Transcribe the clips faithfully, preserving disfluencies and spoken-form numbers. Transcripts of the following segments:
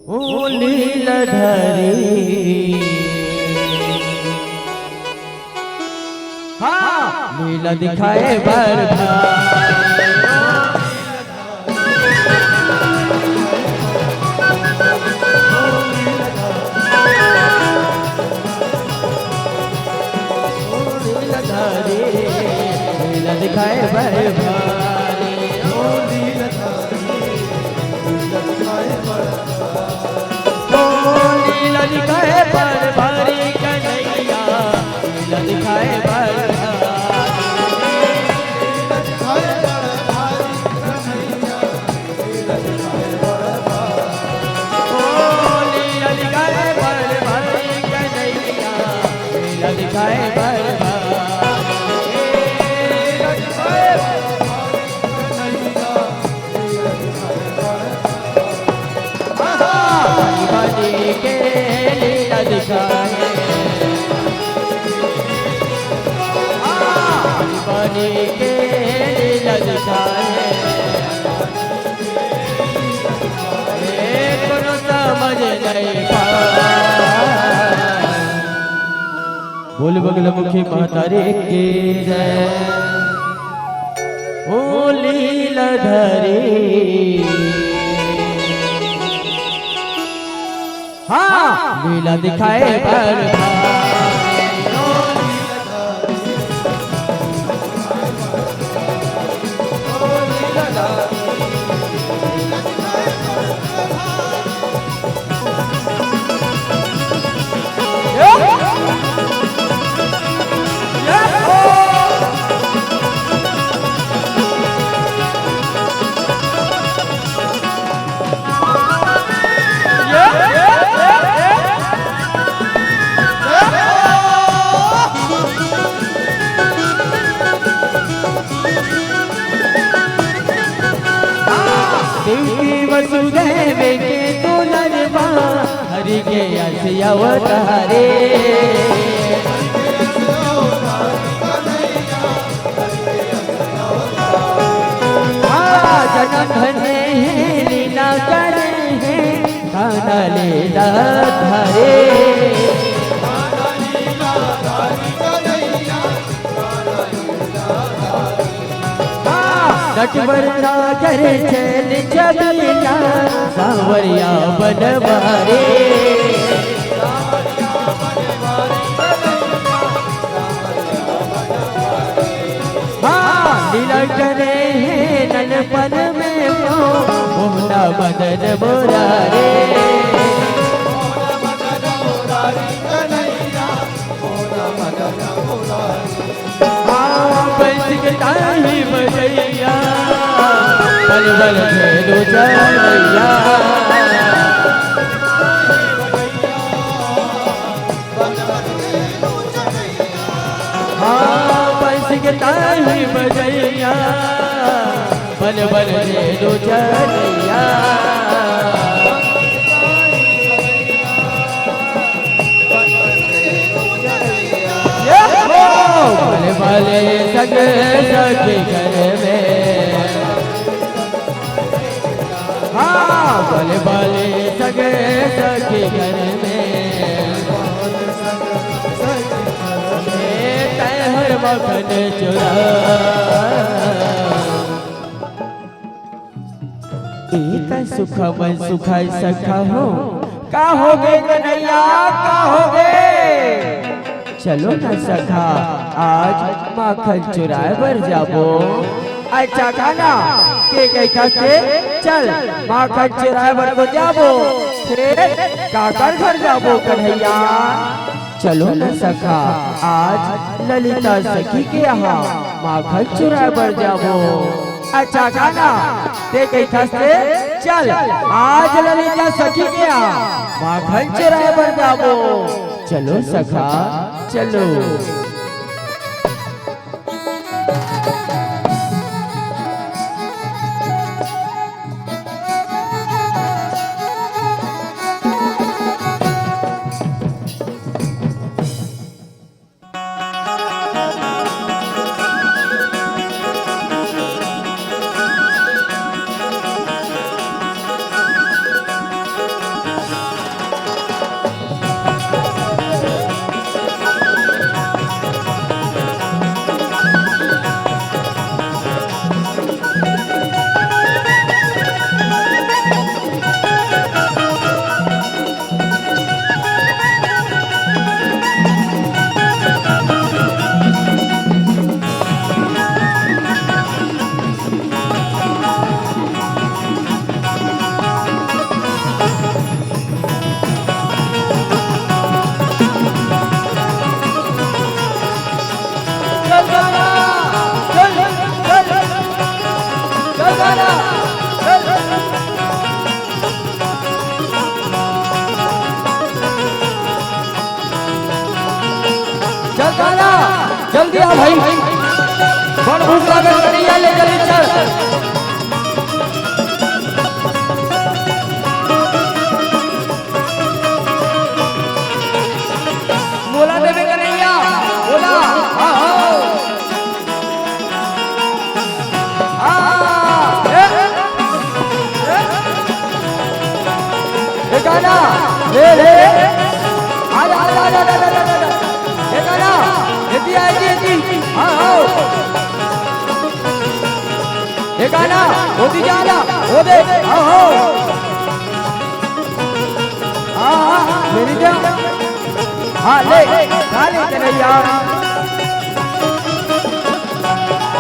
ओ लीलाधारी, हाँ, लीला दिखाए बर भारी। ओ लीलाधारी, लीला दिखाए बर भारी। ओ लीलाधारी, लीला दिखाए बर भारी। ओ लीला दिखाए बर भारी कन्हैया, लीला दिखाए बर भारी। ओ लीला दिखाए बर भारी कन्हैया, लीला दिखाए बर भारी। बनी के लीला दिखाए, बनी के लीला दिखाए, ए, कोनो समझ नहीं पाए। बोल बगलामुखी महतारी की जय। ओ लीलाधारी, हाँ, लीला दिखाए बर भारी। देवकी वसुदेव के दुलरवा, हरि के अंश अवतारे। हाँ, जन्म धन्य हे, लीला करे हे, कान्हा लीलाधारी। नटवर नागर चैन छबीला, सांवरिया बनवारी। हाँ, लीला करे हे नलपन में वो, मोहना मदन मुरारी। हाँ, बंसी के ताही बजैया, बल बल भेलू चढ़ैया। हाँ, बंसी के ताही बजैया, बल बल भेलू चढ़ैया। ये हो! भले भले सग सखी घर में। हाँ, भले भले सग सखी घर में। ए, तैं हर मखन चुरा। ए त सुखा मन सुखाय सखा हो। का होगे कन्हैया, का होगे? चलो न सखा, आज माखन चुराय बर जाबो। अच्छा कान्हा, ते कहिथस ते चल माखन चुराय बर तो जाबो, फेर काकर घर जाबो कन्हैया? चलो न सखा, आज ललिता सखी के यहाँ माखन चुराय बर जाबो। अच्छा कान्हा, ते कहिथस ते चल, आज ललिता सखी के यहाँ माखन चुराय बर जाबो। चलो सखा, चलो। जल्दी आ भाई, बड़ भूख लागल, कन्हैया ले जल्दी चल। मोला देबे कन्हैया, मोला, हाँ, हाँ। हाँ, ए, ए, ए गाना, ले, ले, ले। आजा, आजा, आजा। ए गाना, एती आ, एती, एती। हाँ, हाँ। ए गाना, ओती जा, जा, ओ दे, हाँ, हाँ। हाँ, हाँ, मेरी जा। हाँ, ले, खा ले, कन्हैया।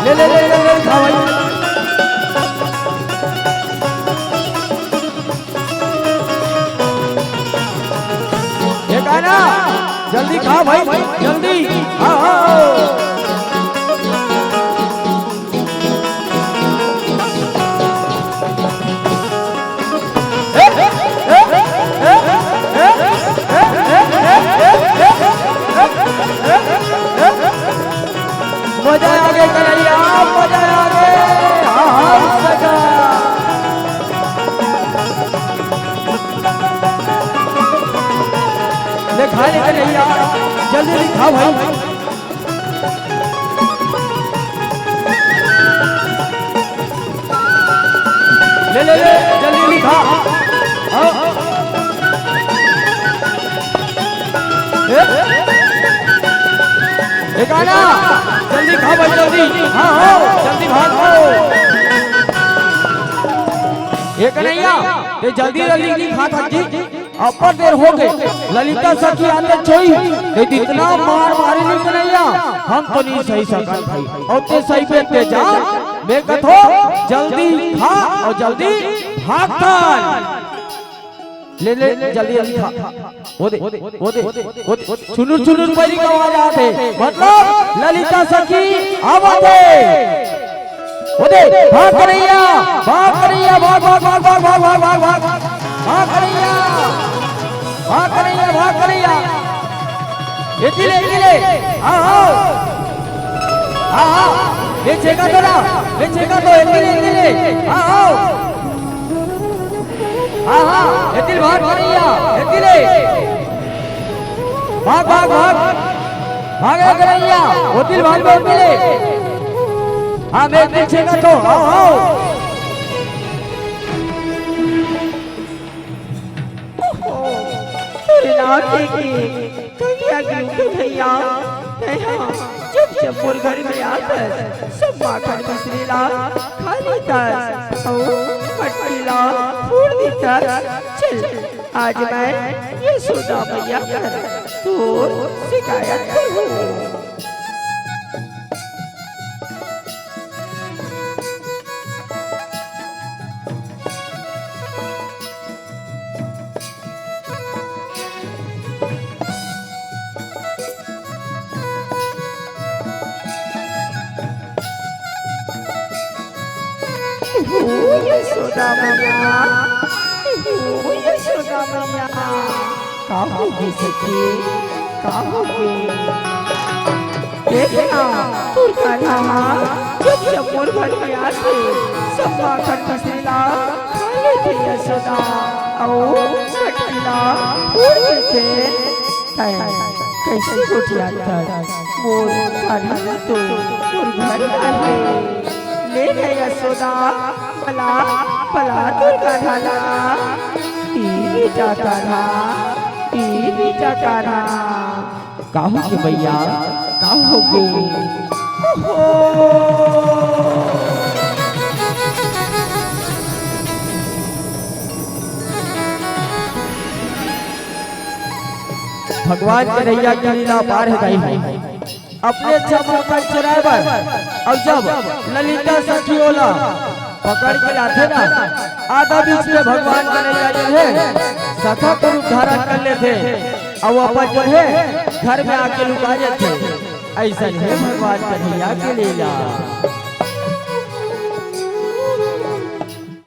ले, ले, ले, ले, ले, खा भाई। ये गाना, जल्दी खा भाई, जल्दी। हाँ, हाँ, हाँ। मजा आ गया कन्हैया, मजा आ गया। हाँ, हाँ, सजा। ले खा ले कन्हैया, जल्दी, जल्दी खा भाई। ले, ले, ले, जल्दी, जल्दी खा। हाँ। ए? ए गाना, जल्दी खा भाई, जल्दी। हाँ, हाँ, जल्दी भाग, भाग। ए कन्हैया, ए जल्दी, जल्दी खा था जी। अब्बड़ देर हो गए, ललिता सखी आते छोई, नहीं तो इतना मार मारी नहीं कन्हैया, हम तो नहीं सही सकत भाई। और ते सही पे ते जा, मैं कथो जल्दी खा और जल्दी भाग कर। ले, ले, जल्दी, जल्दी खा। वो दे, वो दे, वो दे, वो दे। छुनुर, छुनुर पैरी का आवाज आते, मतलब ललिता सखी आवत है। ओ दे, भाग कन्हैया, भाग कन्हैया, भाग, भाग, भाग कन्हैया, भाग कन्हैया, भाग कन्हैया। एती ले, एती ले। हाँ, हाँ। हाँ, हाँ। ये छेका तो ना, ये छेका तो, एती ले, एती ले। हाँ, हाँ। हाँ, हाँ। एती ले, भाग कन्हैया, एती ले। भाग, भाग, भाग। भाग, भाग कन्हैया, ओती ले भाग, ओती ले। हाँ, मैं पीछे का तो, आओ, आओ। ओहो, तोरे नाम लेके कहिया गिरगे भैया, तैं हा जब जब मोर घर में आथस, सब माखन मिश्री ला खा लेथस, अउ मटकी ला फोड़ देथस। चल, आज मैं यशोदा मैया कर तोर शिकायत करहूँ। ओ यशोदा मैया, ओ यशोदा मैया, का होगे सखी, का होगे? देख ना, तोर कान्हा हा जब जब मोर घर में आथे, सब माखन मिश्री ला खा लेथे यशोदा, अउ मटकी ला फोड़ देथे। तैं कइसे गोठियाथस? मोर कान्हा तो मोर घर आहे। ले ले यशोदा, पला, पला तोर कान्हा ला। पी बेटा कान्हा, पी बेटा कान्हा। का होगे भैया, का होगे? ओहो। भगवान कन्हैया के लीला अपार हे दाई हो। अपने इच्छा माखन चुराए बर, अउ जब ललिता सखी ओला पकड़ के लाथे ना, आधा बीच में भगवान कन्हैया जो हे, सखा के रूप धारण कर लेथे, अउ वापस जो हे, घर में आके लुका जाथे। अइसन हे भगवान कन्हैया के लीला।